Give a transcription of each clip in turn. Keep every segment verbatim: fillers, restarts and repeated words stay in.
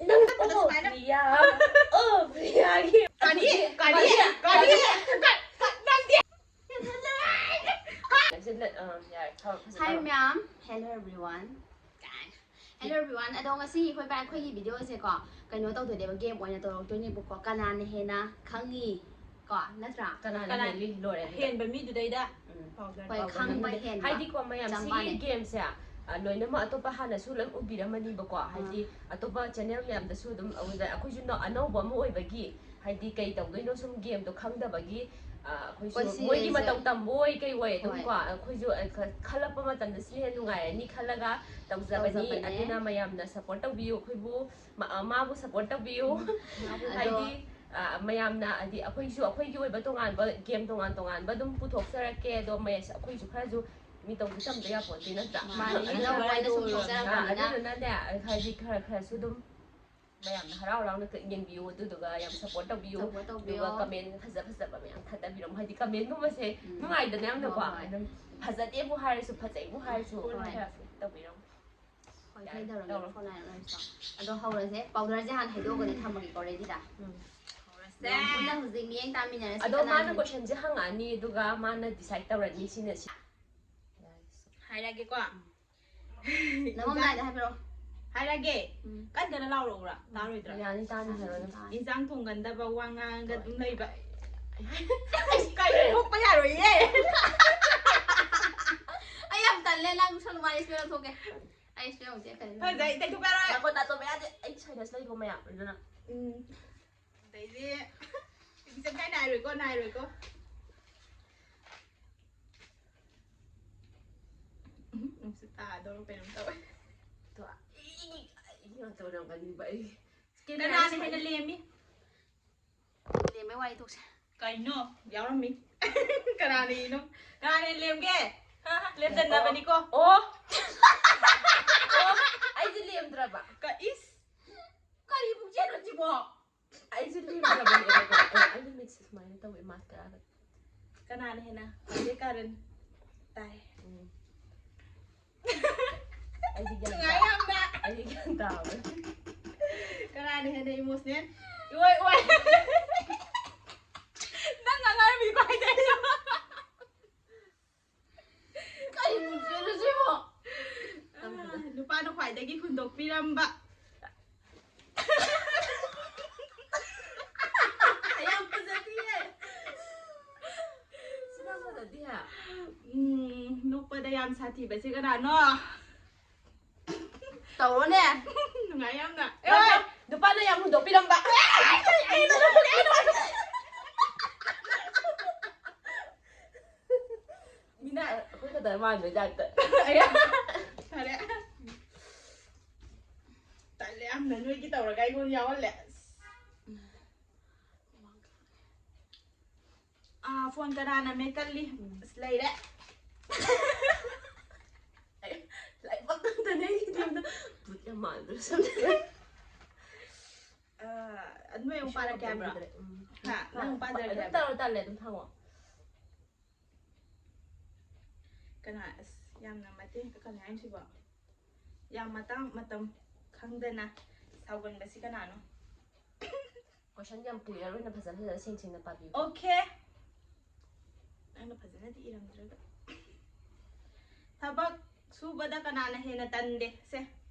ꯅꯪ, ꯑꯣ, ꯁꯨꯃꯥꯏꯅ꯫ ꯄ꯭ꯔꯤꯌꯥ꯫ ꯑꯣ, ꯄ꯭ꯔꯤꯌꯥꯒꯤ꯫ ꯀꯔꯤ? ꯀꯔꯤ? ꯀꯔꯤ? ꯀꯔꯤ? ꯅꯪꯗꯤ? ꯌꯥꯔꯦ, ꯊꯝꯃꯣ, ꯐꯖꯅ ꯍꯥꯏ ꯇꯧꯔꯣ꯫ ꯃꯌꯥꯝ, hello everyone꯫ ꯀꯥꯏꯅ꯫ Hello everyone꯫ ꯑꯗꯣ ꯉꯁꯤ ꯑꯩꯈꯣꯏ ꯚꯥꯏ ꯑꯩꯈꯣꯏꯒꯤ ꯚꯤꯗꯤꯑꯣꯁꯦꯀꯣ ꯀꯩꯅꯣ ꯇꯧꯗꯣꯏꯅꯦꯕ, ꯒꯦꯝ ꯑꯣꯏꯅ ꯇꯧꯔꯛꯇꯣꯏꯅꯦꯕꯀꯣ꯫ ꯀꯅꯥꯅ ꯍꯦꯟꯅ ꯈꯪꯉꯤ ꯀꯣ, ꯅꯠꯇ꯭ꯔꯥ? ꯀꯅꯥꯅ ꯀꯅꯥ ꯍꯦꯜꯂꯤ? ꯂꯣꯏꯔꯦ ꯑꯗꯨꯗ꯫ ꯍꯦꯟꯕ ꯃꯤꯗꯨꯗꯩꯗ ꯎꯝ꯫ ꯄꯥꯎꯗꯔ ꯍꯣꯏ, ꯇꯧꯕ ꯈꯪꯕ ꯉꯝꯗꯦ꯫ ꯍꯦꯟꯕ ꯍꯥꯏꯗꯤꯀꯣ ꯃꯌꯥꯝ, ꯁꯤꯒꯤ ꯆꯪꯕꯅꯦ꯫ ꯒꯦꯝꯁꯦ, ꯑ, ꯂꯣꯏꯅꯃꯛ ꯑꯇꯣꯞꯄ ꯍꯥꯟꯅꯁꯨ ꯂꯣꯏ ꯎꯕꯤꯔꯝꯃꯅꯤꯕꯀꯣ꯫ ꯑꯥ꯫ ꯍꯥꯏꯗꯤ ꯑꯇꯣꯞꯄ ꯆꯦꯅꯦꯜ ꯃꯌꯥꯝꯗꯁꯨ ꯑꯗꯨꯝ ꯑꯗꯨꯗ ꯑꯩꯈꯣꯏꯁꯨ ꯅ-, ꯑꯅꯧꯕ ꯑꯃ ꯑꯣꯏꯕꯒꯤ, ꯍꯥꯏꯗꯤ ꯀꯩ ꯇꯧꯗꯣꯏꯅꯣ ꯁꯨꯝ ꯒꯦꯝꯗꯣ ꯈꯪꯗꯕꯒꯤ, ꯑ, ꯑꯩꯈꯣꯏꯁꯨ ꯍꯣꯏ, ꯁꯤ ꯃꯣꯏꯒꯤ ꯂꯩꯁꯦ꯫ ꯃꯇꯧ ꯇꯝꯕ ꯑꯣꯏ ꯀꯩ ꯑꯣꯏ ꯑꯗꯨꯝ ꯍꯣꯏ꯫ ꯀꯣ, ꯑꯩꯈꯣꯏꯁꯨ, ꯑ, ꯈ-, ꯈꯜꯂꯛꯄ ꯃꯇꯝꯗ ꯁꯤꯅ ꯍꯦꯟꯅ ꯅꯨꯡꯉꯥꯏꯔꯅꯤ ꯈꯜꯂꯒ ꯇꯧꯖꯕꯅꯤ꯫ ꯇꯧꯖꯕꯅꯦ꯫ ꯑꯗꯨꯅ ꯃꯌꯥꯝꯅ ꯁꯞꯄꯣꯔꯠ ꯇꯧꯕꯤꯌꯨ ꯑꯩꯈꯣꯏꯕꯨ꯫ ꯃ-, ꯑ, ꯃꯥꯕꯨ ꯁꯞꯄꯣꯔꯠ ꯇꯧꯕꯤꯌꯨ꯫ ꯎꯝ, ꯑꯗꯣ ꯍꯥꯏꯗꯤ, ꯑ, ꯃꯌꯥꯝꯅ, ꯍꯥꯏꯗꯤ, ꯑꯩꯈꯣꯏꯁꯨ ꯑꯩꯈꯣꯏꯒꯤ ꯑꯣꯏꯕ ꯇꯣꯉꯥꯟꯕ ꯒꯦꯝ ꯇꯣꯉꯥꯟ ꯇꯣꯉꯥꯟꯕ ꯑꯗꯨꯝ ꯄꯨꯊꯣꯛꯆꯔꯛꯀꯦ꯫ ꯑꯗꯣ ꯃꯌꯥꯝ, ꯑꯩꯈꯣꯏꯁꯨ ꯈꯔꯁꯨ ꯃꯤ ꯇꯧꯕ ꯇꯝꯗ ꯌꯥꯄꯣꯟꯇꯦ, ꯅꯠꯇ꯭ꯔꯥ? ꯃꯥꯅꯦ, ꯑꯗꯨꯅ ꯑꯅꯧꯕ ꯍꯥꯏꯗꯣ ꯁꯨꯝ ꯑꯗꯨ-, ꯊꯣꯛꯆꯔꯛꯄꯅꯤꯅ꯫ ꯑꯗꯨꯗꯨꯅꯅꯦ, ꯍꯥꯏꯗꯤ, ꯈꯔ ꯈꯔꯁꯨ ꯑꯗꯨꯝ ꯃꯌꯥꯝꯅ ꯍꯔꯥꯎ ꯍꯔꯥꯎꯅ ꯌꯦꯡꯕꯤꯌꯨ, ꯑꯗꯨꯗꯨꯒ ꯌꯥꯝ ꯁꯞꯄꯣꯔꯠ ꯇꯧꯕꯤꯌꯨ꯫ ꯁꯞꯄꯣꯔꯠ ꯇꯧꯕꯤꯌꯣ꯫ ꯑꯗꯨꯒ ꯀꯃꯦꯟ ꯐꯖ ꯐꯖꯕ ꯃꯌꯥꯝ ꯊꯥꯗꯕꯤꯔꯝꯃꯣ꯫ ꯍꯥꯏꯗꯤ, ꯀꯃꯦꯟꯒꯨꯝꯕꯁꯦ ꯎꯝ꯫ ꯅꯨꯡꯉꯥꯏꯗꯅ ꯌꯥꯝꯅꯀꯣ꯫ ꯍꯣꯏ, ꯍꯣꯏ꯫ ꯑꯗꯨꯝ ꯐꯖꯗꯦꯕꯨ ꯍꯥꯏꯔꯁꯨ, ꯐꯖꯩꯕꯨ ꯍꯥꯏꯔꯁꯨ, ꯍꯣꯏ꯫ ꯈꯔ ꯇꯧꯕꯤꯔꯝꯃꯣ꯫ ꯍꯣꯏ, ꯌꯥꯔꯦ, ꯀꯩꯗꯧꯔꯒꯦ? ꯇꯧꯔꯣ꯫ ꯐꯣꯟ ꯂꯥꯛꯑꯦ, ꯂꯣꯏꯔꯁꯤ ꯂꯥꯛꯑꯣ꯫ ꯑꯗꯣ ꯍꯧꯔꯁꯦ꯫ ꯄꯥꯎꯗꯔꯁꯦ ꯍꯥꯟꯅ ꯍꯩꯗꯣꯛꯑꯒꯗꯤ ꯊꯝꯃꯒꯦꯀꯣ, ꯔꯦꯗꯤꯗ꯫ ꯎꯝ꯫ ꯍꯧꯔꯁꯦ꯫ ꯑꯗꯣ ꯄꯨꯟꯅ ꯍꯧꯖꯤꯛ ꯃꯤꯠꯌꯦꯡ ꯇꯥꯃꯤꯟꯅꯔꯁꯤ, ꯑꯗꯣ ꯀꯅꯥꯅ ꯃꯥꯅ ꯍꯦꯟꯅ ꯀꯣꯏꯁꯟꯁꯦ ꯍꯪꯉꯛꯑꯅꯤ, ꯑꯗꯨꯒ ꯃꯥꯅ ꯗꯤꯁꯥꯏꯗ ꯇꯧꯔꯅꯤ, ꯁꯤꯅ ꯁꯤ꯫ ꯍꯥꯏꯔꯒꯦꯀꯣ꯫ ꯅꯃꯝꯗꯥꯏꯗ ꯍꯥꯏꯕꯤꯔꯛꯑꯣ꯫ ꯍꯥꯏꯔꯒꯦ꯫ ꯎꯝ꯫ ꯀꯟ ꯀꯟꯅ ꯂꯥꯎꯔꯛꯎꯔꯥ? ꯇꯥꯔꯣꯏꯗ꯭ꯔꯥ? ꯌꯥꯅꯤ, ꯇꯥꯅꯤ, ꯍꯥꯏꯔꯣ ꯑꯗꯨꯝ꯫ ꯏꯟꯁꯥꯡ ꯊꯣꯡꯒꯟꯗꯕ, ꯋꯥ ꯉꯥꯡꯉꯒ ꯑꯗꯨꯝ ꯂꯩꯕ꯫ ꯑꯁ, ꯀꯩꯅꯣ, ꯊꯣꯛꯄ ꯌꯥꯔꯣꯏꯌꯦ꯫ ꯑꯩ ꯌꯥꯝ ꯇꯜꯂꯦ, ꯅꯪ ꯁꯣꯝꯗ ꯋꯥꯔꯤ ꯁ꯭ꯄꯦꯜ ꯂꯧꯊꯣꯛꯀꯦ꯫ ꯑꯩ ꯁ꯭ꯄꯦꯜ ꯑꯃꯨꯛ ꯆꯦꯛ ꯇꯧꯔꯦ꯫ ꯐꯖꯩ, ꯇꯩꯊꯣꯛꯄ ꯌꯥꯔꯣꯏ꯫ ꯉꯥꯏꯈꯣ, ꯅꯥꯇꯣꯟ ꯃꯌꯥꯁꯦ ꯑꯩ ꯁꯥꯏꯅꯁ ꯂꯩꯀꯣ ꯃꯌꯥꯝ, ꯑꯗꯨꯅ꯫ ꯎꯝ꯫ ꯑꯗꯩꯗꯤ ꯏꯆꯦ ꯀꯥꯏ ꯅꯥꯏꯔꯣꯏꯀꯣ, ꯅꯥꯏꯔꯣꯏꯀꯣ꯫ ꯎꯝ, ꯅꯨꯡꯁꯤꯠ ꯇꯥꯗꯧꯔꯣ ꯀꯩꯅꯣꯝ ꯇꯧꯋꯦ꯫ ꯇꯣ, ꯑꯩ, ꯑꯩ, ꯑꯩ ꯇꯧꯔꯝꯒꯅꯤꯕ ꯑꯩ꯫ ꯀꯅꯥꯅ ꯍꯦꯟꯅ ꯂꯦꯝꯃꯤ? ꯂꯦꯝꯕꯩ ꯋꯥꯔꯤ ꯇꯣꯛꯁꯦ꯫ ꯀꯩꯅꯣ? ꯌꯥꯎꯔꯝꯃꯤ꯫ ꯀꯅꯥꯅ ꯏꯅꯣ? ꯀꯅꯥꯅ ꯍꯦꯟꯅ ꯂꯦꯝꯒꯦ? ꯍꯥ? ꯂꯦꯝꯖꯟꯅꯕꯅꯤꯀꯣ꯫ ꯑꯣ꯫ ꯑꯣ꯫ ꯑꯩꯁꯦ ꯂꯦꯝꯗ꯭ꯔꯕ? ꯀ-, ꯏꯁ꯫ ꯀꯔꯤ ꯄꯨꯛꯆꯦꯜꯅꯣ ꯁꯤꯕꯣ? ꯑꯩꯁꯦ ꯂꯦꯝꯗ꯭ꯔꯕꯅꯦꯕꯀꯣ꯫ ꯑꯩ, ꯑꯩꯒꯤ ꯃꯤꯠꯁꯦ ꯁꯨꯃꯥꯏꯅ ꯇꯧꯋꯦ, ꯃꯥꯁꯀꯔꯥꯒ꯫ ꯀꯅꯥꯅ ꯍꯦꯟꯅ ꯍꯧꯖꯤꯛ ꯀꯥꯔꯟ ꯇꯥꯏ? ꯎꯝ꯫ ꯑꯩꯗꯤ ꯒ꯭ꯌꯥꯟ ꯅꯨꯡꯉꯥꯏ ꯇꯥ-, ꯌꯥꯝꯅ꯫ ꯑꯩꯗꯤ ꯒ꯭ꯌꯥꯟ ꯇꯥꯕꯅꯦ꯫ ꯀꯅꯥꯅ ꯍꯦꯟꯅ emotional ꯑꯣꯏ ꯑꯣꯏ? ꯅꯪ ꯉꯥꯡꯅꯔꯝꯃꯤꯗꯣ ꯀꯥꯏꯗꯩꯅꯣ? ꯀꯔꯤ ꯄꯨꯟꯁꯤꯅꯣ ꯁꯤꯕꯣ? ꯅꯨꯄꯥꯅ ꯈ꯭ꯋꯥꯏꯗꯒꯤ ꯍꯨꯟꯗꯣꯛꯄꯤꯔꯝꯕ꯫ ꯌꯥꯝ ꯐꯖꯗꯤꯌꯦ꯫ ꯁꯤꯅ ꯐꯖꯗꯤꯌꯦ꯫ ꯎꯝ, ꯅꯣꯛꯄꯗ ꯌꯥꯝ ꯁꯥꯊꯤꯕꯁꯤ ꯀꯅꯥꯅꯣ? ꯇꯧꯔꯣꯅꯦ꯫ ꯅꯨꯡꯉꯥꯏ ꯌꯥꯝꯅ꯫ ꯑꯦ, ꯅꯨꯄꯥꯅ ꯌꯥꯝ ꯍꯨꯟꯗꯣꯛꯄꯤꯔꯝꯕ꯫ ꯃꯤꯅ ꯑꯩꯈꯣꯏ ꯈꯛꯇ ꯃꯥꯟꯕꯩ ꯇꯥꯏꯞꯇ꯫ ꯐꯔꯦ꯫ ꯇꯜꯂꯦ ꯌꯥꯝꯅ, ꯅꯣꯏꯒꯤ ꯇꯧꯔꯒ ꯑꯩꯉꯣꯟꯗ ꯌꯥꯎꯍꯜꯂꯦ꯫ ꯑꯥ, phone ꯀꯅꯥꯅ ꯃꯦꯠꯀꯜꯂꯤ? ꯑꯁ, ꯂꯩꯔꯦ꯫ ꯂꯥꯏꯕꯛ ꯑꯝꯇꯅꯦ ꯑꯩꯒꯤꯗꯤ ꯑꯝꯇ꯫ ꯚꯨꯠ ꯌꯥꯝ ꯃꯥꯟꯗ꯭ꯔꯣ ꯁꯝꯁꯦ? ꯑꯥ, ꯅꯣꯏ ꯑꯃꯨꯛ ꯄꯥꯔꯛꯀꯦ ꯍꯥꯏꯕ꯭ꯔꯣ? ꯎꯝ꯫ ꯍꯥ? ꯅꯪ ꯑꯃꯨꯛ ꯄꯥꯖꯔꯛꯀꯦ ꯑꯗꯨꯝ ꯍꯥꯏꯕ꯭ꯔꯣ? ꯇꯧꯔꯣ, ꯇꯜꯂꯦ, ꯑꯗꯨꯝ ꯊꯥꯡꯉꯣ꯫ ꯀꯅꯥ? ꯑꯁ, ꯌꯥꯝꯅ ꯃꯇꯦꯡ ꯀꯅꯥ ꯍꯥꯏꯁꯤꯕꯣ? ꯌꯥꯝ ꯃꯇꯥꯡ ꯃꯇꯝ ꯈꯪꯗꯅ ꯁꯥꯎꯒꯟꯕꯁꯤ ꯀꯅꯥꯅꯣ? Question ꯌꯥꯝ clear ꯑꯣꯏꯅ ꯐꯖ ꯐꯖꯅ ꯁꯦꯡ ꯁꯦꯡꯅ ꯄꯥꯕꯤꯌꯨ꯫ Okay꯫ ꯅꯪꯅ ꯐꯖꯅꯗꯤ ꯏꯔꯝꯗ꯭ꯔꯒ꯫ ꯊꯕꯛ ꯁꯨꯕꯗ ꯀꯅꯥꯅ ꯍꯦꯟꯅ ꯇꯟꯗꯦ? ꯁꯦ꯫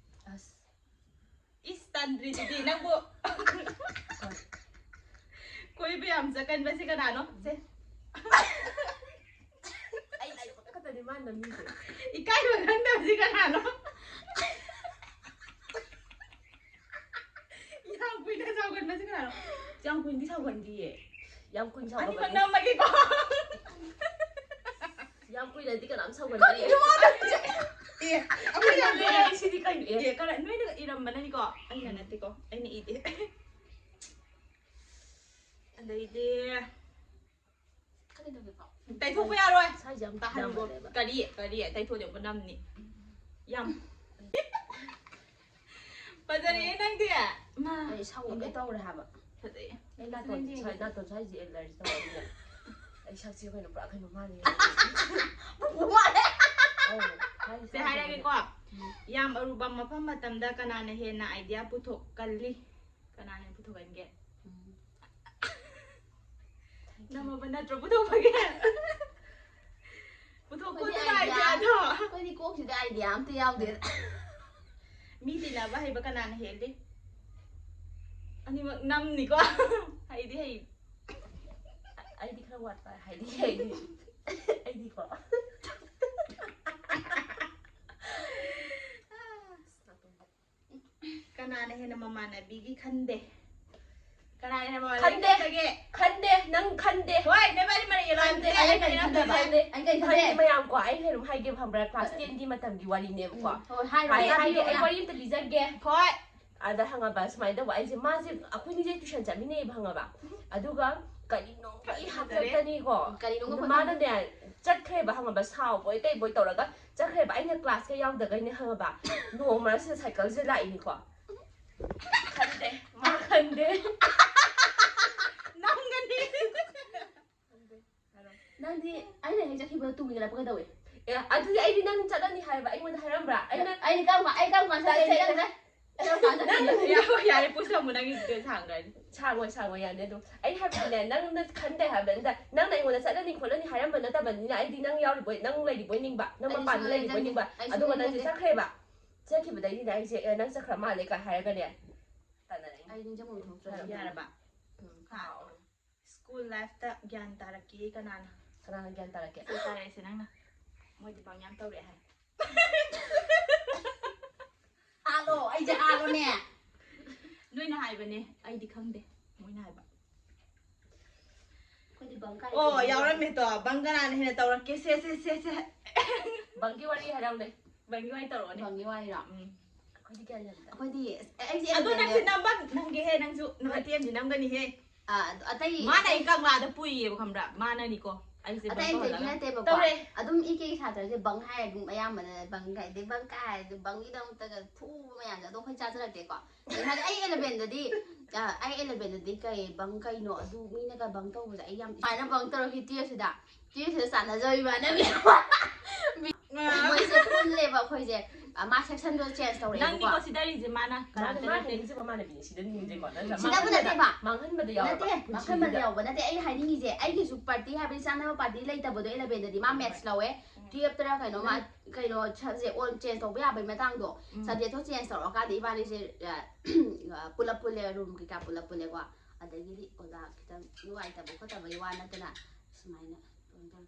ꯑꯁ꯫ ꯏꯁ, ꯇꯟꯗ꯭ꯔꯤꯗꯨꯗꯤ ꯅꯪꯕꯨ꯫ ꯍꯣꯏ꯫ ꯀꯣꯏꯕ ꯌꯥꯝ ꯆꯠꯀꯟꯕꯁꯤ ꯀꯅꯥꯅꯣ? ꯁꯦ꯫ ꯑꯩ ꯂꯥꯏꯕꯛ ꯈꯛꯇꯅꯤ ꯃꯥꯅ ꯃꯤꯁꯦ꯫ ꯏꯀꯥꯏꯕ ꯈꯪꯗꯕꯁꯤ ꯀꯅꯥꯅꯣ? ꯌꯥꯝ ꯀꯨꯏꯅ ꯁꯥꯎꯒꯟꯕꯁꯤ ꯀꯅꯥꯅꯣ? ꯌꯥꯝ ꯀꯨꯏꯅꯗꯤ ꯁꯥꯎꯒꯟꯗꯤꯌꯦ꯫ ꯌꯥꯝ ꯀꯨꯏꯅ ꯑꯅꯤꯃꯛ ꯁꯥꯎꯒꯟꯕꯅꯤ꯫ ꯅꯝꯃꯒꯦꯀꯣ꯫ ꯌꯥꯝ ꯀꯨꯏꯅꯗꯤ ꯀꯅꯥꯝ ꯁꯥꯎꯒꯟꯗꯦ꯫ ꯀꯔꯤꯅꯣ ꯃꯥꯅ ꯇꯧꯔꯤꯁꯦ? ꯑꯦ, ꯑꯩꯈꯣꯏ ꯌꯥꯝ ꯀꯨꯏꯅ ꯁꯤꯗꯤ ꯀꯩꯅꯣ? ꯑꯦ? ꯑꯦ, ꯀꯔ-, ꯅꯣꯏꯅ ꯏꯔꯝꯕꯅꯅꯤꯀꯣ, ꯑꯩꯅ ꯅꯠꯇꯦꯀꯣ, ꯑꯩꯅ ꯏꯗꯦ꯫ ꯑꯗꯩꯗꯤ ꯀꯔꯤ ꯇꯧꯒꯦꯀꯣ? ꯇꯩꯊꯣꯛꯄ ꯌꯥꯔꯣꯏ꯫ ꯁ꯭ꯋꯥꯏꯁꯦ ꯌꯥꯝ ꯇꯥꯍꯟꯒꯣ꯫ ꯌꯥꯝꯃꯜꯂꯦꯕ꯫ ꯀꯔꯤ? ꯀꯔꯤ? ꯇꯩꯊꯣꯛꯑꯗꯤ ꯑꯃꯨꯛꯀ ꯅꯝꯅꯤ꯫ ꯌꯥꯝ꯫ ꯐꯖꯔꯦ ꯅꯪꯗꯤ꯫ ꯃꯥ꯫ ꯑꯩ ꯁꯥꯎꯒꯦ ꯇꯧꯔꯦ ꯍꯥꯏꯕ꯫ ꯐꯖꯩꯌꯦ꯫ ꯑꯩ ꯅꯥꯇꯣꯟ ꯅꯪꯗꯤ ꯁ꯭ꯋꯥꯏ-, ꯅꯥꯇꯣꯟ ꯁ꯭ꯋꯥꯏꯁꯦ allergy ꯇꯧꯔꯦ ꯑꯗꯨꯅ꯫ ꯑꯩ ꯁꯛꯁꯦ ꯀꯩꯅꯣ ꯄꯨꯔꯥ ꯀꯩꯅꯣ ꯃꯥꯜꯂꯦ꯫ ꯄꯨꯄꯨ ꯃꯥꯜꯂꯦ꯫ ꯑꯧ, ꯍꯥꯏꯁꯦ ꯁꯦ ꯍꯥꯏꯔꯒꯦꯀꯣ꯫ ꯎꯝ꯫ ꯌꯥꯝ ꯑꯔꯨꯕ ꯃꯐꯝ ꯃꯇꯝꯗ ꯀꯅꯥꯅ ꯍꯦꯟꯅ idea ꯄꯨꯊꯣꯛꯀꯜꯂꯤ? ꯀꯅꯥ ꯍꯦꯟꯅ ꯄꯨꯊꯣꯛꯍꯟꯒꯦ? ꯎꯝ꯫ ꯅꯝꯃꯕ ꯅꯠꯇ꯭ꯔꯣ ꯄꯨꯊꯣꯛꯄꯒꯤ? ꯄꯨꯊꯣꯛꯄꯗ ꯑꯩꯈꯣꯏꯗꯤ ꯂꯥꯛꯏꯗꯤ idea ꯑꯗꯣ꯫ ꯑꯩꯈꯣꯏꯗꯤ ꯀꯣꯛꯁꯤꯗ idea ꯑꯝꯇ ꯌꯥꯎꯗꯦ꯫ ꯃꯤ ꯇꯤꯟꯅꯕ ꯍꯩꯕ ꯀꯅꯥꯅ ꯍꯦꯜꯂꯤ? ꯑꯅꯤꯃꯛ ꯅꯝꯅꯤꯀꯣ꯫ ꯍꯩꯗꯤ ꯍꯩ꯫ ꯑꯩꯗꯤ ꯈꯔ ꯋꯥꯠꯄ ꯍꯥꯏꯗꯤ ꯍꯩꯗꯤ꯫ ꯑꯩꯗꯤꯀꯣ꯫ ꯀꯅꯥꯅ ꯍꯦꯟꯅ ꯃꯃꯥꯟꯅꯕꯤꯒꯤ ꯈꯟꯗꯦ? ꯀꯅꯥꯅ ꯍꯦꯟꯅ ꯃꯃꯥꯟꯅꯕꯤ ꯈꯟꯗꯦ꯫ ꯈꯟꯗꯒꯦ? ꯈꯟꯗꯦ, ꯅꯪ ꯈꯟꯗꯦ꯫ ꯍꯣꯏ, ꯅꯕꯥꯅꯤ ꯃꯔꯩ ꯌꯦꯠꯂꯣ ꯈꯟꯗꯦ, ꯍꯥꯏꯕꯅꯦ, ꯑꯩ ꯀꯩ ꯈꯟꯗꯦ? ꯈꯟꯗꯦ꯫ ꯑꯩ ꯀꯩ ꯈꯟꯗꯦ? ꯈꯟꯗꯦ ꯃꯌꯥꯝ ꯀꯣ, ꯑꯩ ꯀꯩꯅꯣꯝ ꯍꯥꯏꯒꯦꯕ, ꯈꯪꯕ꯭ꯔꯥ? Class ten ꯒꯤ ꯃꯇꯝꯒꯤ ꯋꯥꯔꯤꯅꯦꯕꯀꯣ꯫ ꯍꯣꯏ, ꯍꯥꯏꯔꯣ, ꯍꯥꯏ-, ꯍꯥꯏꯒꯦ, ꯇꯥꯕꯤꯌꯨ ꯑꯩ ꯃꯌꯥꯝ꯫ ꯋꯥꯔꯤ ꯑꯝꯇ ꯂꯤꯖꯒꯦ꯫ ꯍꯣꯏ꯫ ꯑꯗ ꯈꯪꯉꯕ, ꯁꯨꯃꯥꯏꯅ ꯇꯧꯕ, ꯑꯩꯁꯦ, ꯃꯥꯁꯦ, ꯑꯩꯈꯣꯏꯅꯤꯁꯦ tuition ꯆꯠꯃꯤꯟꯅꯩꯕ, ꯈꯪꯉꯕ? ꯑꯗꯨꯒ ꯀꯔꯤꯅꯣꯝꯒꯤ ꯐꯖꯔꯦ꯫ ꯍꯥꯞꯆꯠꯇꯅꯤꯀꯣ꯫ ꯀꯔꯤꯅꯣꯝꯒ ꯃꯥꯅꯅꯦ, ꯆꯠꯈ꯭ꯔꯦꯕ, ꯈꯪꯉꯕ? ꯁꯥꯎꯕꯣꯏ ꯀꯩꯕꯣꯏ ꯇꯧꯔꯒ ꯆꯠꯈ꯭ꯔꯦꯕ꯫ ꯑꯩꯅ class ꯀ ꯌꯥꯎꯗꯒꯩꯅꯦ, ꯈꯪꯉꯕ? ꯅꯣꯡ ꯃꯔꯛꯁꯤꯗ cycle ꯁꯦ ꯂꯥꯛꯏꯅꯤꯀꯣ꯫ ꯈꯟꯗꯦ, ꯃꯥ ꯈꯟꯗꯦ꯫ ꯅꯪꯒꯅꯤ꯫ ꯅꯪꯗꯤ ꯑꯩꯅ ꯍꯦꯛ ꯆꯠꯈꯤꯕꯗ ꯇꯨ ꯏꯟꯅꯔꯛꯄ ꯀꯩꯗꯧꯋꯦ? ꯑꯦ, ꯑꯗꯨꯗꯤ ꯑꯩꯗꯤ ꯅꯪ ꯆꯠꯂꯅꯤ ꯍꯥꯏꯕ ꯑꯩꯉꯣꯟꯗ ꯍꯥꯏꯔꯝꯕ꯭ꯔꯥ? ꯑꯩꯅ ꯑꯩ ꯀꯔꯝ ꯀꯥꯟ, ꯑꯩ ꯀꯔꯝ ꯀꯥꯟ ꯆꯠꯀꯦ? ꯇꯥꯏ, ꯇꯥꯏ, ꯅꯪ ꯇꯥꯏ꯫ ꯀꯔꯝ ꯀꯥꯟ ꯆꯠꯀꯦ? ꯅꯪ ꯌꯥꯔꯦ, ꯌꯥꯔꯦ, ꯄꯨꯁꯜꯂꯝꯃꯣ, ꯅꯪꯒꯤ video ꯁꯥꯡꯈ꯭ꯔꯅꯤ꯫ ꯁꯥꯡꯉꯣꯏ, ꯁꯥꯡꯉꯣꯏ, ꯌꯥꯅꯤ ꯑꯗꯨꯝ꯫ ꯑꯩ ꯍꯥꯏꯕꯗꯤꯅꯦ, ꯅꯪꯅ ꯈꯟꯗꯦ ꯍꯥꯏꯕꯗ, ꯅꯪꯅ ꯑꯩꯉꯣꯟꯗ ꯆꯠꯂꯅꯤ ꯈꯣꯠꯂꯅꯤ ꯍꯥꯏꯔꯝꯕ ꯅꯠꯇꯕꯅꯤꯅ, ꯑꯩꯗꯤ ꯅꯪ ꯌꯥꯎꯔꯤꯕꯣꯏ, ꯅꯪ ꯂꯩꯔꯤꯕꯣꯏ ꯅꯤꯡꯕ, ꯅꯪ ꯑꯩꯗꯤ ꯃꯄꯥꯟꯗ ꯁꯨꯡꯂꯩ ꯂꯩꯔꯤꯕꯣꯏ ꯂꯩꯖꯗꯦ꯫ ꯅꯤꯡꯕ꯫ ꯑꯩ ꯑꯗꯨꯒ ꯁꯨꯡꯂꯩ ꯅꯪꯁꯦ ꯂꯩꯖꯗꯦ꯫ ꯆꯠꯈ꯭ꯔꯦꯕ꯫ ꯆꯠꯈꯤꯕꯗꯩꯗꯤꯅꯦ ꯑꯩꯁꯦ, "ꯑꯦ, ꯅꯪ ꯆꯠꯈ꯭ꯔ ꯃꯥꯜꯂꯦ" ꯀꯥꯏ ꯍꯥꯏꯔꯒꯅꯦ, ꯇꯥꯟꯅꯔꯛꯏꯅꯦ꯫ ꯑꯩ ꯅꯤꯡꯁꯤꯡꯐꯝ ꯊꯣꯛꯇ꯭ꯔꯦ꯫ ꯌꯥꯔꯕ? ꯎꯝ꯫ ꯍꯥ꯫ School life ꯇ ꯒ꯭ꯌꯥꯟ ꯇꯥꯔꯛꯀꯦ ꯀꯅꯥꯅ? ꯀꯅꯥꯅ ꯒ꯭ꯌꯥꯟ ꯇꯥꯔꯛꯀꯦ? ꯁꯤ ꯇꯥꯔꯛꯏꯁꯦ ꯅꯪꯅ꯫ ꯃꯣꯏꯗꯤ ꯄꯪ ꯌꯥꯝ ꯇꯧꯔꯛꯑꯦ ꯍꯥꯏ꯫ ꯍꯥꯠꯂꯣ, ꯑꯩꯁꯦ ꯍꯥꯠꯂꯣꯅꯦ꯫ ꯅꯣꯏꯅ ꯍꯥꯏꯕꯅꯦ, ꯑꯩꯗꯤ ꯈꯪꯗꯦ꯫ ꯃꯣꯏꯅ ꯍꯥꯏꯕ꯫ ꯑꯩꯈꯣꯏꯗꯤ ꯕꯪ ꯀꯥꯏ ꯑꯣ, ꯇꯧꯔꯤꯅꯣ? ꯌꯥꯎꯔꯝꯃꯦ ꯇꯣ꯫ ꯕꯪ ꯀꯅꯥꯅ ꯍꯦꯟꯅ ꯇꯧꯔꯛꯀꯦ? ꯁꯦ, ꯁꯦ, ꯁꯦ, ꯁꯦ꯫ ꯕꯪꯒꯤ ꯋꯥꯔꯤ ꯍꯥꯏꯔꯛꯎꯅꯦ꯫ ꯕꯪꯒꯤ ꯋꯥꯔꯤ ꯇꯧꯔꯛꯑꯣꯅꯦ꯫ ꯕꯪꯒꯤ ꯋꯥꯔꯤꯔꯣ? ꯎꯝ꯫ ꯑꯩꯈꯣꯏꯗꯤ ꯀꯌꯥ ꯌꯥꯝꯗꯦ꯫ ꯑꯩꯈꯣꯏꯗꯤ ꯑꯁ, ꯑꯩꯁꯦ ꯑꯗꯣ ꯅꯪꯁꯦ eleven ꯗ ꯅꯝꯕ ꯅꯝꯒꯦꯍꯦ, ꯅꯪꯁꯨ꯫ ꯅꯪ ꯑꯇꯦꯝꯗꯤ ꯅꯝꯒꯅꯤꯍꯦ꯫ ꯑꯥ, ꯑꯗꯣ ꯑꯇꯩ ꯃꯥꯅ ꯑꯩ ꯀꯪꯂꯥꯗ ꯄꯨꯏꯌꯦꯕ, ꯈꯪꯕ꯭ꯔꯥ? ꯃꯥꯅꯅꯤꯀꯣ꯫ ꯑꯩꯁꯦ ꯑꯇꯩ ꯕꯪ ꯑꯇꯩꯗꯤ ꯇꯧꯍꯜꯂꯒ꯫ ꯅꯠꯇꯦꯕꯀꯣ꯫ ꯇꯧꯔꯦ꯫ ꯑꯗꯨꯝ ꯏ ꯀꯦꯒꯤ ꯁꯥꯇ꯭ꯔꯁꯦ ꯕꯪ ꯍꯥꯏꯔ ꯑꯗꯨꯝ ꯑꯌꯥꯝꯕꯅ ꯕꯪ ꯀꯥꯏꯗꯤ ꯕꯪ ꯀꯥꯏ ꯍꯥꯏꯔꯗꯤ ꯕꯪꯒꯤꯗꯃꯛꯇꯒ ꯐꯨꯕ ꯃꯌꯥꯝꯁꯦ ꯑꯗꯣ ꯑꯩꯈꯣꯏ ꯆꯥꯖꯔꯛꯇꯦꯀꯣ꯫ ꯀꯩ ꯍꯥꯏꯗꯤ ꯑꯩ eleven ꯗꯗꯤ, ꯑ, ꯑꯩ eleven ꯗꯗꯤ ꯀꯩ ꯕꯪ ꯀꯩꯅꯣ ꯑꯗꯨ ꯃꯤꯅꯒ ꯕꯪ ꯇꯧꯕꯗ ꯑꯩ ꯌꯥꯝ ꯁꯨꯃꯥꯏꯅ ꯕꯪ ꯇꯧꯔꯛꯈꯤ twelve ꯁꯤꯗ꯫ twelve ꯁꯤꯗ ꯆꯥꯟꯅꯖꯕ ꯏꯃꯥꯟꯅꯕꯤ꯫ ꯃꯣꯏꯁꯦ ꯄꯨꯜꯂꯦꯕ ꯑꯩꯈꯣꯏꯁꯦ꯫ ꯑ, ꯃꯥ sectionꯗꯣ change ꯇꯧꯔꯛꯑꯦꯕꯀꯣ꯫ ꯅꯪꯅꯤꯀꯣ ꯁꯤꯗꯔꯤꯁꯦ ꯃꯥꯅ ꯃꯥꯅ ꯀꯅꯥꯝꯇ ꯃꯥꯅ ꯅꯠꯇꯦ꯫ ꯍꯥꯏꯅꯤꯡꯉꯤꯁꯦ ꯃꯃꯥꯟꯅꯕꯤꯅꯦ ꯁꯤꯗ ꯅꯤꯡꯁꯦꯀꯣ ꯅꯠꯇ꯭ꯔꯥ ꯁꯤꯗꯕꯨ ꯅꯠꯇꯦꯕ꯫ ꯃꯥꯡꯍꯟꯕꯗ ꯌꯥꯎꯔꯕ ꯅꯠꯇꯦ, ꯃꯥꯡꯍꯟꯕꯗ ꯌꯥꯎꯕ ꯅꯠꯇꯦ꯫ ꯑꯩ ꯍꯥꯏꯅꯤꯡꯉꯤꯁꯦ, ꯑꯩꯒꯤꯁꯨ party ꯍꯥꯏꯕꯗꯤ ꯆꯥꯟꯅꯕ party ꯂꯩꯇꯕꯗꯣ, elevenꯗꯗꯤ ꯃꯥ maths ꯂꯧꯋꯦ, twelveꯇꯔ ꯀꯩꯅꯣ ꯃꯥ ꯀꯩꯅꯣ subject ꯑꯣꯟ change ꯇꯧꯕ ꯌꯥꯕꯒꯤ ꯃꯇꯥꯡꯗꯣ, subjectꯇꯣ change ꯇꯧꯔꯀꯥꯟꯗ ꯏꯕꯥꯅꯤꯁꯦ ꯑ, ꯄꯨꯂꯞ ꯄꯨꯜꯂꯦ, room ꯀꯩꯀꯥ ꯄꯨꯂꯞ ꯄꯨꯜꯂꯦꯀꯣ꯫ ꯑꯗꯒꯤꯗꯤ ꯑꯣꯖꯥ ꯈꯤꯇꯪ ꯅꯨꯡꯉꯥꯏꯇꯕ ꯈꯣꯠꯇꯕꯒꯤ ꯋꯥ ꯅꯠꯇꯅ ꯁꯨꯃꯥꯏꯅ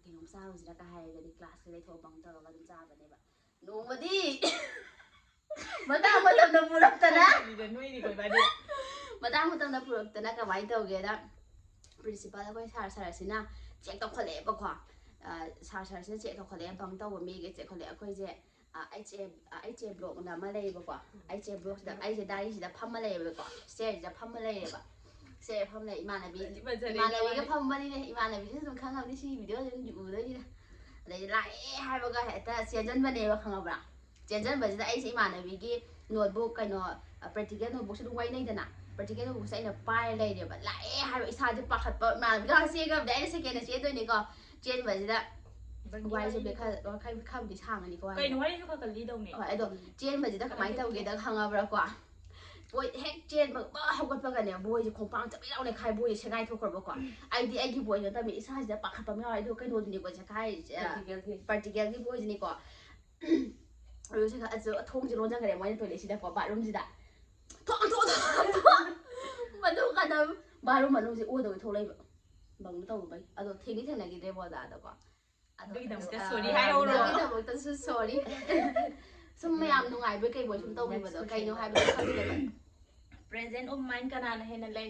ꯀꯩꯅꯣꯝ ꯆꯥꯔꯨꯁꯤꯔꯒ ꯍꯥꯏꯔꯒꯗꯤ classꯀ ꯂꯩꯊꯣꯛꯑ bunk ꯇꯧꯔꯒ ꯑꯗꯨꯝ ꯆꯥꯕꯅꯦꯕ꯫ ꯅꯣꯡꯃꯗꯤ ꯃꯇꯥꯡ ꯃꯇꯝꯗ ꯄꯨꯔꯛꯇꯅ ꯅꯣꯏꯗꯤ ꯀꯣꯏꯕꯥꯗꯤ ꯃꯇꯥꯡ ꯃꯇꯝꯗ ꯄꯨꯔꯛꯇꯅ ꯀꯃꯥꯏꯅ ꯇꯧꯒꯦꯗ, principal ꯑꯩꯈꯣꯏ sir, sirꯁꯤꯅ check ꯇꯧꯈꯠꯂꯛꯑꯦꯕꯀꯣ꯫ ꯑ, sir, sirꯁꯤꯅ check ꯇꯧꯈꯠꯂꯛꯑꯦ, bunk ꯇꯧꯕ ꯃꯤꯒꯤ check ꯇꯧꯈꯠꯂꯛꯑꯦ꯫ ꯑꯩꯈꯣꯏꯁꯦ, ꯑ, H A, ꯑ, H A blockꯅ ꯑꯃ ꯂꯩꯌꯦꯕꯀꯣ꯫ H A blockꯁꯤꯗ ꯑꯩꯁꯦ diaryꯁꯤꯗ ꯐꯝꯃ ꯂꯩꯌꯦꯕꯀꯣ, stairꯁꯤꯗ ꯐꯝꯃ ꯂꯩꯌꯦꯕ꯫ Stairꯗ ꯐꯝꯃ ꯂꯩ, ꯏꯃꯥꯟꯅꯕꯤ, ꯐꯖꯔꯦ ꯏꯃꯥꯟꯅꯕꯤꯒ ꯏꯕꯥꯅꯤ꯫ ꯐꯝꯕꯅꯤꯅꯦ꯫ ꯏꯃꯥꯟꯅꯕꯤꯁꯤꯁꯨ ꯑꯗꯨꯝ ꯈꯪꯉꯝꯅꯤ, ꯁꯤ videoꯁꯦ ꯑꯗꯨꯝ ꯎꯗꯣꯏꯅꯤꯅ꯫ ꯑꯗꯩꯗꯤ ꯂꯥꯛꯑꯦ ꯍꯥꯏꯕꯒ ꯍꯦꯛꯇ ꯆꯦꯟꯁꯤꯟꯕꯅꯦꯕ, ꯈꯪꯉꯕ꯭ꯔꯥ? ꯆꯦꯟꯁꯤꯟꯕꯁꯤꯗ ꯑꯩꯁꯦ ꯏꯃꯥꯟꯅꯕꯤꯒꯤ notebook, ꯀꯩꯅꯣ, practical notebookꯁꯨ ꯑꯗꯨꯝ ꯋꯥꯏꯅꯩꯗꯅ, practical notebookꯁꯦ ꯑꯩꯅ ꯄꯥꯏꯔ ꯂꯩꯔꯦꯕ꯫ ꯂꯥꯛꯑꯦ ꯍꯥꯏꯕ ꯏꯁꯥꯁꯦ ꯄꯥꯈꯠꯄ, ꯏꯃꯥꯟꯅꯕꯤꯗꯣ ꯍꯥꯟꯅ ꯆꯦꯟꯈ꯭ꯔꯕꯅꯦ, ꯑꯩꯅ secondꯗ ꯆꯦꯟꯗꯣꯏꯅꯤꯀꯣ꯫ ꯆꯦꯟꯕꯁꯤꯗ ꯋꯥꯔꯤꯁꯦ ꯈꯔ ꯈꯔ- ꯈꯔꯕꯨꯗꯤ ꯁꯥꯡꯉꯅꯤꯀꯣ, ꯋꯥꯔꯤꯁꯦ꯫ ꯀꯩꯅꯣ ꯋꯥꯔꯤꯁꯨ ꯈꯔ ꯈꯔ ꯂꯤꯗꯧꯅꯦ꯫ ꯍꯣꯏ, ꯑꯗꯣ ꯆꯦꯟꯕꯁꯤꯗ ꯀꯃꯥꯏꯅ ꯇꯧꯒꯦꯗ, ꯈꯪꯉꯕ꯭ꯔꯥꯀꯣ? ꯄꯣꯠ ꯍꯦꯛ ꯆꯦꯟꯕ ꯍꯧꯒꯠꯄꯒꯅꯦ, ꯕꯣꯏꯁꯦ ꯈꯣꯡꯄꯥꯡ ꯆꯞ ꯂꯥꯎꯅ ꯈꯥꯏ, ꯕꯣꯏꯁꯦ ꯁꯦꯒꯥꯏ ꯊꯣꯛꯈ꯭ꯔꯕꯀꯣ꯫ ꯑꯩꯗꯤ ꯑꯩꯒꯤ ꯕꯣꯏ ꯅꯠꯇꯕꯅꯤ, ꯏꯁꯥꯁꯤꯗ ꯄꯥꯈꯠꯄ ꯑꯃ ꯌꯥꯎꯔꯦ꯫ ꯑꯗꯣ ꯀꯩꯅꯣꯗꯨꯅꯤꯀꯣ ꯁꯦꯒꯥꯏꯔꯤꯁꯦ, ꯑ, Practicalꯒꯤ꯫ practicalꯒꯤ ꯕꯣꯏꯁꯤꯅꯤꯀꯣ꯫ ꯑꯗꯨ ꯁꯦꯒꯥꯏ-, ꯑꯗꯨ ꯊꯣꯡꯁꯦ ꯂꯣꯟꯖꯈ꯭ꯔꯦ ꯃꯣꯏꯅ toiletꯁꯤꯗꯀꯣ, bathroomꯁꯤꯗ꯫ ꯊꯣꯡ, ꯊꯣꯡ, ꯊꯣꯡ, ꯊꯣꯡ! ꯃꯗꯨ ꯀꯥꯟꯗ bathroom ꯃꯅꯨꯡꯁꯦ ꯑꯣꯗꯧ ꯊꯣꯛꯂꯛꯏꯕ꯫ Bunk ꯇꯧꯔꯨꯕꯩ꯫ ꯑꯗꯣ ꯊꯦꯡꯗꯤ ꯊꯦꯡꯅꯈꯤꯗ꯭ꯔꯦꯕ ꯑꯣꯖꯥꯗꯀꯣ꯫ ꯑꯗꯣ, ꯑꯗꯨꯒꯤꯗꯃꯛꯇ ꯑ, sorry ꯍꯥꯏꯍꯧꯔꯣ꯫ ꯑꯗꯨꯒꯤꯗꯃꯛꯇꯁꯨ sorry꯫ ꯁꯨꯝ ꯃꯌꯥꯝ ꯅꯨꯡꯉꯥꯏꯕꯣꯏ ꯀꯩꯕꯣꯏ ꯁꯨꯝ ꯇꯧꯕꯤꯕꯗꯣ, ꯀꯩꯅꯣ ꯍꯥꯏꯕꯗꯣ ꯈꯪꯗꯕ꯫ Present of mind ꯀꯅꯥꯅ ꯍꯦꯟꯅ ꯂꯩ?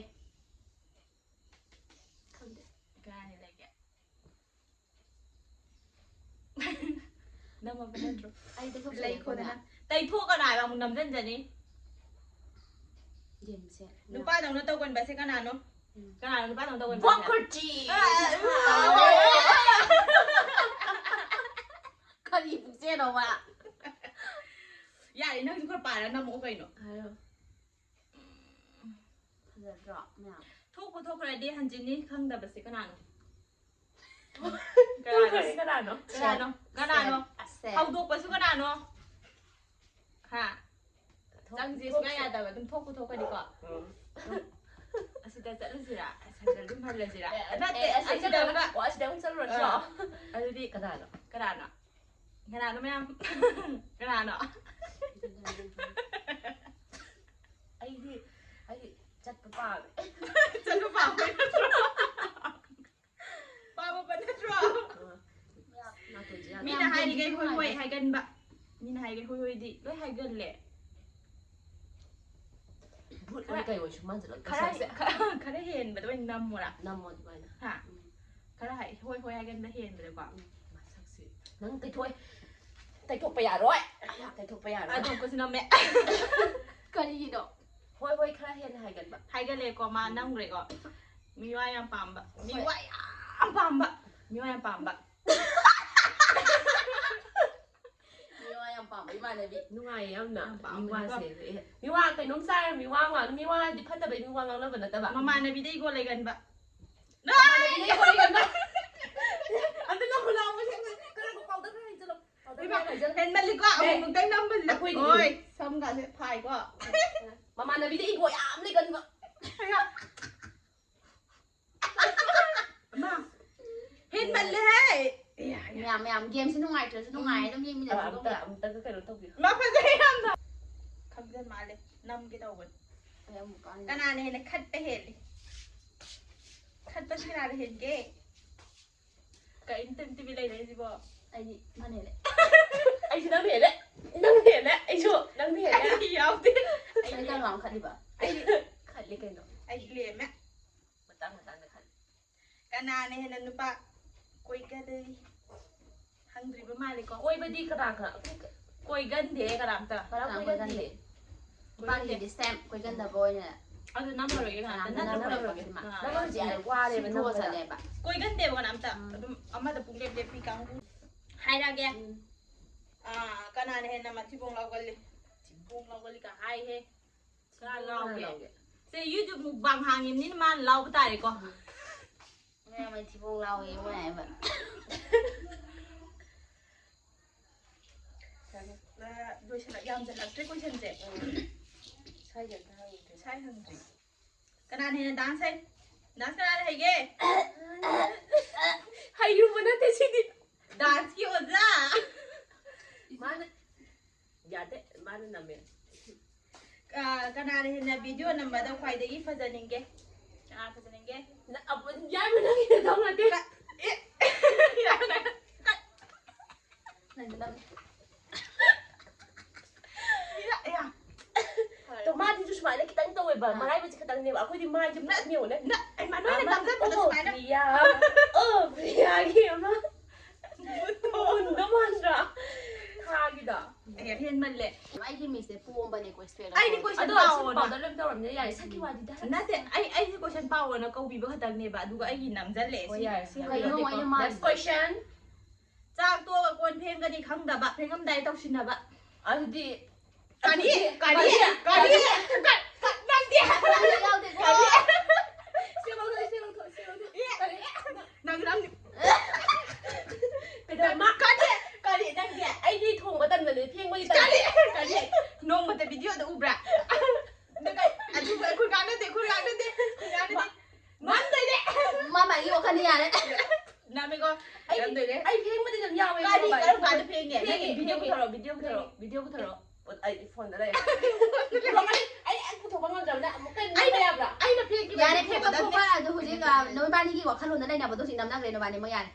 ꯈꯪꯗꯦ꯫ ꯀꯅꯥꯅ ꯂꯩꯒꯦ? ꯅꯝꯃꯕ ꯅꯠꯇ꯭ꯔꯣ? ꯑꯩꯗ ꯈꯛ ꯂꯩꯈꯣꯗꯅ꯫ ꯁꯣꯏꯗꯅ꯫ ꯇꯩꯊꯣꯛꯑꯣ ꯀꯅꯥ ꯍꯥꯏꯕ ꯑꯃꯨꯛ ꯅꯝꯁꯤꯟꯖꯅꯤ꯫ ꯌꯦꯡꯁꯦ꯫ ꯅꯨꯄꯥꯗꯧꯅ ꯇꯧꯒꯟꯕꯁꯦ ꯀꯅꯥꯅꯣ? ꯎꯝ꯫ ꯀꯅꯥꯅꯣ ꯅꯨꯄꯥꯗꯧꯅ ꯇꯧꯒꯟꯕꯁꯦ? ꯕꯣꯀꯔꯇꯤ! ꯑ, ꯑ, ꯀꯔꯤ ꯄꯨꯛꯆꯦꯜꯅꯣꯕ? ꯌꯥꯔꯦ, ꯅꯪꯁꯨ ꯈꯔ ꯄꯥꯔ ꯅꯝꯃꯛꯑꯣ ꯀꯩꯅꯣ꯫ ꯍꯥꯏꯔꯣ꯫ ꯐꯖꯗ꯭ꯔꯣ ꯃꯌꯥꯝ? ꯊꯣꯛꯄꯨ ꯊꯣꯛꯈ꯭ꯔꯗꯤ ꯍꯟꯖꯤꯟꯅꯤ ꯈꯪꯗꯕꯁꯦ ꯀꯅꯥꯅꯣ? ꯊꯣꯛꯈ꯭ꯔꯗꯤ ꯀꯅꯥꯅꯣ? ꯀꯅꯥꯅꯣ? ꯀꯅꯥꯅꯣ? ꯁꯦ꯫ ꯍꯧꯗꯣꯛꯄꯁꯨ ꯀꯅꯥꯅꯣ? ꯍꯥ? ꯊꯣꯛ- ꯆꯪꯁꯦ ꯊꯣꯛꯁꯦ꯫ ꯁꯨꯡꯌꯥ ꯌꯥꯗꯕ, ꯑꯗꯨꯝ ꯊꯣꯛꯄꯨ ꯊꯣꯛꯀꯅꯤꯀꯣ? ꯎꯝ. ꯑꯁꯤꯗ ꯆꯠꯂꯨꯁꯤꯔꯥ? ꯁꯥꯏꯀꯜ ꯑꯗꯨꯝ ꯍꯜꯂꯁꯤꯔꯥ? ꯑꯦ, ꯅꯠꯇꯦ, ꯑꯦ, ꯑꯁꯤꯗ ꯑꯁꯤꯗ ꯑꯃ- ꯑꯣ, ꯑꯁꯤꯗ ꯑꯃꯨꯛ ꯆꯠꯂꯨꯔꯁꯤꯔꯣ? ꯑꯥ. ꯑꯗꯨꯗꯤ ꯀꯅꯥꯅꯣ? ꯀꯅꯥꯅꯣ? ꯀꯅꯥꯅꯣ ꯃꯌꯥꯝ? ꯀꯅꯥꯅꯣ? ꯑꯩꯗꯤ ꯑꯩꯗꯤ ꯆꯠꯄ ꯄꯥꯝꯃꯦ꯫ ꯆꯠꯄ ꯄꯥꯝꯕ ꯅꯠꯇ꯭ꯔꯣ? ꯄꯥꯝꯃꯕ ꯅꯠꯇ꯭ꯔꯣ? ꯅꯥꯇꯣꯟꯁꯦ ꯌꯥꯝ ꯃꯤꯅ ꯍꯥꯏꯔꯤꯈꯩ ꯍꯣꯏ ꯍꯣꯏ ꯍꯥꯏꯒꯟꯕ꯫ ꯃꯤꯅ ꯍꯥꯏꯔꯤꯈꯩ ꯍꯣꯏ ꯍꯣꯏꯗꯤ ꯂꯣꯏ ꯍꯥꯏꯒꯜꯂꯦ꯫ ꯚꯨꯠ ꯑꯣꯏ ꯀꯩ ꯑꯣꯏꯁꯨ ꯃꯥꯟꯁꯤꯜꯂꯛ ꯈꯔ ꯈꯔ ꯈꯔ ꯍꯦꯟꯕꯗ ꯑꯣꯏꯅ ꯅꯝꯃꯣꯔꯥ? ꯅꯝꯃꯣ ꯑꯗꯨꯃꯥꯏꯅ꯫ ꯍꯥ? ꯎꯝ. ꯈꯔ ꯍꯥꯏ ꯍꯣꯏ ꯍꯣꯏ ꯍꯥꯏꯒꯟꯕ ꯍꯦꯟꯕꯗꯀꯣ꯫ ꯎꯝ. ꯃꯁꯛꯁꯤ ꯅꯪ ꯇꯩꯊꯣꯛꯑꯦ꯫ ꯇꯩꯊꯣꯛꯄ ꯌꯥꯔꯣꯏ꯫ ꯇꯩꯊꯣꯛꯄ ꯌꯥꯔꯣꯏ꯫ ꯑꯗꯣ ꯀꯣꯁꯤ ꯅꯝꯃꯦ꯫ ꯀꯔꯤꯒꯤꯅꯣ? ꯍꯣꯏ ꯍꯣꯏ ꯈꯔ ꯍꯦꯟꯅ ꯍꯥꯏꯒꯟꯕ꯫ ꯍꯥꯏꯒꯜꯂꯦꯀꯣ, ꯃꯥ ꯅꯝꯈ꯭ꯔꯦꯀꯣ꯫ ꯃꯤꯋꯥ ꯌꯥꯝ ꯄꯥꯝꯕ, ꯃꯤꯋꯥ ꯌꯥꯝ ꯄꯥꯝꯕ, ꯃꯤꯋꯥ ꯌꯥꯝ ꯄꯥꯝꯕ꯫ ꯃꯤꯋꯥ ꯌꯥꯝ ꯄꯥꯝꯕ ꯏꯃꯥꯟꯅꯕꯤ꯫ ꯅꯨꯡꯉꯥꯏꯌꯦ ꯌꯥꯝꯅ꯫ ꯌꯥꯝ ꯄꯥꯝꯕꯅꯤꯀꯣ꯫ ꯃꯤꯋꯥꯁꯦ꯫ ꯑꯦ, ꯃꯤꯋꯥ ꯀꯩꯅꯣꯝ ꯆꯥꯔ ꯃꯤꯋꯥ ꯉꯥꯡ-, ꯃꯤꯋꯥꯗꯤ ꯐꯠꯇꯕꯩ ꯃꯤꯋꯥ ꯉꯥꯡꯅꯕ ꯅꯠꯇꯕ꯫ ꯃꯃꯥꯟꯅꯕꯤꯗ ꯏꯒꯣ ꯂꯩꯒꯟꯕ꯫ ꯃꯃꯥꯟꯅꯕꯤꯗ ꯏꯒꯣ ꯂꯩꯒꯟꯕ꯫ ꯑꯝꯇ ꯅꯣꯛꯎ ꯂꯥꯎ, ꯃꯁꯦ꯫ ꯈꯔ ꯄꯥꯎꯗꯔ ꯈꯔ ꯍꯩꯖꯜꯂꯣ꯫ ꯄꯥꯎꯗꯔ ꯈꯔ ꯍꯩꯖꯜꯂꯣ꯫ ꯍꯦꯟꯃꯜꯂꯤꯀꯣ, ꯑꯃꯨꯛꯃꯨꯛꯇꯪ ꯅꯝꯕꯁꯤꯗ꯫ ꯑꯩꯈꯣꯏꯗꯤ ꯍꯣꯏ, ꯁꯝꯒꯥꯁꯦ ꯐꯥꯏꯀꯣ꯫ ꯃꯃꯥꯟꯅꯕꯤꯗ ꯏꯒꯣ ꯌꯥꯝ ꯂꯩꯒꯟꯕ꯫ ꯑꯃ, ꯍꯦꯟꯃꯜꯂꯦꯍꯦ꯫ ꯑꯦ, ꯌꯥ, ꯌꯥ꯫ ꯃꯌꯥꯝ ꯃꯌꯥꯝ ꯒꯦꯝꯁꯦ ꯅꯨꯡꯉꯥꯏꯇ꯭ꯔꯁꯨ ꯅꯨꯡꯉꯥꯏ ꯑꯗꯨꯝ ꯑ, ꯌꯦꯡꯃꯤꯟꯅꯁꯤ ꯑꯝꯇ, ꯈꯪꯕ꯭ꯔꯥ? ꯑꯝꯇꯒ ꯀꯩꯅꯣ ꯇꯧꯕꯤꯌꯨ꯫ ꯃꯥ ꯐꯖꯩ ꯌꯥꯝꯅ꯫ ꯈꯪꯖꯟ ꯃꯥꯜꯂꯦ, ꯅꯝꯒꯦ ꯇꯧꯕꯅꯤ꯫ ꯑꯩ ꯑꯃꯨꯛ ꯀꯥꯟꯗ ꯀꯅꯥꯅ ꯍꯦꯟꯅ ꯈꯠꯄ ꯍꯦꯜꯂꯤ? ꯈꯠꯄꯁꯤ ꯀꯅꯥꯅ ꯍꯦꯟꯒꯦ? ꯀꯩꯅꯣ ꯇꯤꯝ ꯇꯤꯚꯤ ꯂꯩꯅꯩꯁꯤꯕꯣ? ꯑꯩꯗꯤ ꯃꯥꯅ ꯍꯦꯜꯂꯦ꯫ ꯑꯩꯁꯨ ꯅꯪ ꯍꯦꯜꯂꯦ꯫ ꯅꯪ ꯍꯦꯜꯂꯦ꯫ ꯑꯩꯁꯨ ꯅꯪ ꯍꯦꯜꯂꯦ꯫ ꯑꯩ ꯌꯥꯎꯗꯦ꯫ ꯑꯩ ꯀꯔꯝ ꯀꯥꯟ ꯈꯠꯂꯤꯕ? ꯑꯩ ꯈꯠꯂꯤ ꯀꯩꯅꯣ꯫ ꯑꯩ ꯂꯦꯝꯃꯦ꯫ ꯃꯇꯥꯡ ꯃꯇꯥꯡꯗ ꯈꯠꯂꯤ꯫ ꯀꯅꯥꯅ ꯍꯦꯟꯅ ꯅꯨꯄꯥ ꯀꯣꯏꯒꯜꯂꯤ? ꯍꯪꯗ꯭ꯔꯤꯕ ꯃꯥꯜꯂꯦꯀꯣ꯫ ꯀꯣꯏꯕꯗꯤ ꯀꯅꯥ ꯀꯅꯥ? ꯀꯣꯏꯒꯟꯗꯦ ꯀꯅꯥꯝꯇ꯫ ꯀꯅꯥ ꯀꯅꯥ ꯀꯣꯏꯒꯟꯗꯦ? ꯅꯨꯄꯥꯒꯤ this time ꯀꯣꯏꯒꯟꯗꯕ ꯑꯣꯏꯅ ꯑꯗꯨ ꯅꯝꯃꯔꯣꯏꯒꯦ ꯀꯅꯥꯝꯇ꯫ ꯀꯅꯥꯝꯇ ꯅꯠꯇ꯭ꯔꯣ? ꯅꯝꯃꯔꯣꯏꯒꯦ꯫ ꯑꯥ꯫ ꯅꯪ ꯍꯧꯖꯤꯛ ꯌꯥꯝ ꯋꯥꯔꯦꯕ ꯁꯤꯟꯊꯣꯛꯑ ꯅꯝꯕꯗ꯫ ꯆꯠꯂꯦꯕ꯫ ꯀꯣꯏꯒꯟꯗꯦꯕ ꯀꯅꯥꯝꯇ꯫ ꯎꯝ꯫ ꯑꯗꯨꯝ ꯑꯃꯗ ꯄꯨꯡꯂꯦꯞ ꯂꯦꯞꯄꯤ ꯀꯥꯡꯕꯨ꯫ ꯍꯥꯏꯔꯛꯑꯒꯦ꯫ ꯎꯝ꯫ ꯑꯥ, ꯀꯅꯥꯅ ꯍꯦꯟꯅ ꯃꯊꯤꯕꯣꯡ ꯂꯥꯎꯒꯜꯂꯤ? ꯃꯊꯤꯕꯣꯡ ꯂꯥꯎꯒꯜꯂꯤ ꯀ ꯍꯥꯏꯍꯦ꯫ ꯀꯅꯥ ꯀꯅꯥ ꯂꯥꯎꯒꯦ? ꯂꯥꯎꯒꯦ? ꯁꯦ, YouTube mukbang ꯍꯥꯡꯉꯤꯕꯅꯤꯅ ꯃꯥꯅ ꯂꯥꯎꯕ ꯇꯥꯔꯦꯀꯣ꯫ ꯃꯌꯥꯝ ꯃꯊꯤꯕꯣꯡ ꯂꯥꯎꯋꯦ ꯃꯣꯏ ꯍꯥꯏꯕ꯫ ꯂꯣꯏꯁꯤꯜꯂꯛ ꯌꯥꯝꯁꯤꯜꯂꯛꯇ꯭ꯔꯦ ꯀꯣꯏꯁꯟꯁꯦ꯫ ꯁꯥꯏ ꯍꯪꯗ꯭ꯔꯤ꯫ ꯀꯅꯥꯅ ꯍꯦꯟꯅ ꯗꯥꯟꯁ ꯍꯩ? ꯗꯥꯟꯁ ꯀꯅꯥꯅ ꯍꯩꯒꯦ? ꯍꯩꯔꯨꯕ ꯅꯠꯇꯦ ꯁꯤꯗꯤ꯫ ꯗꯥꯟꯁꯀꯤ ꯑꯣꯖꯥ꯫ ꯃꯥꯅ ꯌꯥꯗꯦ, ꯃꯥꯅ ꯅꯝꯃꯦ꯫ ꯀꯅꯥꯅ ꯍꯦꯟꯅ ꯚꯤꯗꯤꯑꯣ ꯅꯝꯕꯗ ꯈ꯭ꯋꯥꯏꯗꯒꯤ ꯐꯖꯅꯤꯡꯒꯦ? ꯀꯅꯥ ꯐꯖꯅꯤꯡꯒꯦ? ꯌꯥꯏꯃ, ꯅꯪꯒꯤ ꯅꯊꯧ ꯅꯠꯇꯦ꯫ ꯅꯪ ꯅꯝꯃꯦ꯫ ꯃꯥꯗꯤꯁꯨ ꯁꯨꯃꯥꯏꯅ ꯈꯤꯇꯪ ꯇꯧꯋꯦꯕ, ꯃꯔꯥꯏꯕꯛꯁꯦ ꯈꯤꯇꯪꯅꯦꯕ꯫ ꯑꯩꯈꯣꯏꯗꯤ ꯃꯥꯏꯁꯦ ꯄꯨꯂꯞ ꯌꯦꯡꯉꯨꯅꯦ꯫ ꯑꯩ ꯃꯥ ꯅꯣꯏꯅ ꯅꯝꯖꯟꯕꯗꯣ ꯑꯣ, ꯁꯨꯃꯥꯏꯅ꯫ ꯄ꯭ꯔꯤꯌꯥ꯫ ꯑꯣ, ꯄ꯭ꯔꯤꯌꯥꯒꯤ ꯑꯃ ꯃꯨꯟꯗꯣ ꯃꯥꯟꯗ꯭ꯔꯥ? ꯊꯥꯒꯤꯗꯣ꯫ ꯑꯦ, ꯍꯦꯟꯃꯜꯂꯦ꯫ ꯑꯩꯒꯤ ꯃꯤꯁꯦ ꯄꯣꯝꯕꯅꯦꯀꯣ, ꯁ꯭ꯄꯦꯜ ꯑꯩꯗꯤ ꯂꯧꯊꯣꯛꯑꯗꯤ꯫ ꯀꯣꯏꯁꯟ ꯑꯗꯣ ꯁꯤ ꯄꯥꯎꯑꯣꯅ꯫ ꯄꯥꯎꯗꯔ ꯂꯣꯏ ꯇꯧꯔꯝꯅꯤꯅ ꯌꯥꯔꯦ, ꯁꯛꯀꯤ ꯋꯥꯗꯤꯗ꯫ ꯅꯠꯇꯦ, ꯑꯩ, ꯑꯩꯁꯦ ꯀꯣꯏꯁꯟ ꯄꯥꯎꯑꯣꯅ ꯀꯧꯕꯤꯕ ꯈꯛꯇꯪꯅꯦꯕ, ꯑꯗꯨꯒ ꯑꯩꯒꯤ ꯅꯝꯖꯜꯂꯛꯑꯦ꯫ ꯍꯣꯏ, ꯁꯤ, ꯌꯥꯔꯦ꯫ ꯁꯤ ꯀꯩꯅꯣ, ꯍꯧꯖꯤꯛ ꯑꯩꯅ ꯃꯥꯜꯂꯤꯁꯦ꯫ Next question꯫ ꯆꯥꯛ ꯇꯣꯛꯑꯒ ꯀꯣꯟ ꯐꯦꯡꯒꯅꯤ ꯈꯪꯗꯕ, ꯐꯦꯡꯉꯝꯗꯥꯏ ꯇꯧꯁꯤꯟꯅꯕ꯫ ꯑꯗꯨꯗꯤ ꯀꯔꯤ? ꯑꯗꯨꯗꯤ ꯀꯔꯤ? ꯀꯔꯤ? ꯀꯔꯤ? ꯀ-, ꯀ-, ꯅꯪꯗꯤ? ꯀꯔꯤ ꯌꯥꯎꯗꯦꯀꯣ? ꯀꯔꯤ? ꯁꯤ ꯂꯧꯊꯣꯛ, ꯁꯤ ꯂꯧꯊꯣꯛ, ꯁꯤ ꯂꯧꯊꯣꯛ꯫ ꯑꯦ? ꯀꯔꯤ? ꯅꯪ, ꯅꯪ꯫ ꯀꯩꯗꯧꯔꯦ? ꯃꯥ ꯀꯔꯤ? ꯀꯔꯤ? ꯅꯪꯗꯤ? ꯑꯩꯗꯤ ꯊꯣꯡꯕ ꯇꯟꯕꯅꯦ, ꯐꯦꯡꯕꯗꯤ ꯇꯟꯕ꯫ ꯀꯔꯤ? ꯀꯔꯤ? ꯅꯣꯡꯃꯇ ꯚꯤꯗꯤꯑꯣꯗ ꯎꯕ꯭ꯔꯥ? ꯅꯪ ꯀꯩ-, ꯑꯗꯨ ꯑꯩꯈꯣꯏ ꯀꯥꯟꯅꯗꯦ, ꯑꯩꯈꯣꯏ ꯀꯥꯟꯅꯗꯦ, ꯑꯩꯈꯣꯏ ꯀꯥꯟꯅꯗꯦ꯫ ꯃꯥ-, ꯃꯥ-, ꯃꯥ ꯃꯥꯒꯤ ꯋꯥꯈꯜꯅ ꯌꯥꯔꯦ꯫ ꯅꯝꯃꯦꯀꯣ? ꯑꯩ, ꯌꯥꯝꯗꯣꯏꯅꯦ꯫ ꯑꯩ ꯐꯦꯡꯕꯗꯤ ꯑꯗꯨꯝ ꯌꯥꯎꯋꯦ, ꯀꯔꯤ? ꯃꯣꯕꯥꯏꯜ꯫ ꯀꯔꯝ ꯀꯥꯟꯗ ꯐꯦꯡꯒꯦ? ꯐꯦꯡꯉꯦ꯫ ꯅꯪꯒꯤ ꯚꯤꯗꯤꯑꯣ ꯄꯨꯊꯣꯔꯛꯑꯣ, ꯚꯤꯗꯤꯑꯣ ꯄꯨꯊꯣꯔꯛꯑꯣ, ꯚꯤꯗꯤꯑꯣ ꯄꯨꯊꯣꯔꯛꯑꯣ꯫ ꯑꯩ ꯐꯣꯟꯗ ꯂꯩ꯫ ꯑꯩ, ꯑꯩ, ꯑꯩ ꯄꯨꯊꯣꯛꯄ ꯉꯝꯗ꯭ꯔꯕꯅꯤꯅ ꯑꯃꯨꯛ ꯀꯩꯅꯣ ꯑꯩꯅ, ꯌꯥꯕ꯭ꯔꯥ? ꯑꯩꯅ ꯐꯦꯡꯈꯤꯕ ꯌꯥꯔꯦ, ꯐꯦꯡꯕ ꯅꯠꯇꯦ꯫ ꯈꯣꯠꯄ ꯑꯗꯨ ꯍꯧꯖꯤꯛ, ꯑ, ꯅꯣꯏꯕꯥꯅꯤꯒꯤ ꯋꯥꯈꯜꯂꯣꯟꯗ ꯂꯩꯅꯕꯗꯣ ꯍꯧꯖꯤꯛ ꯅꯝꯅꯈ꯭ꯔꯦ ꯅꯣꯏꯕꯥꯅꯤꯃꯛ, ꯌꯥꯔꯦ꯫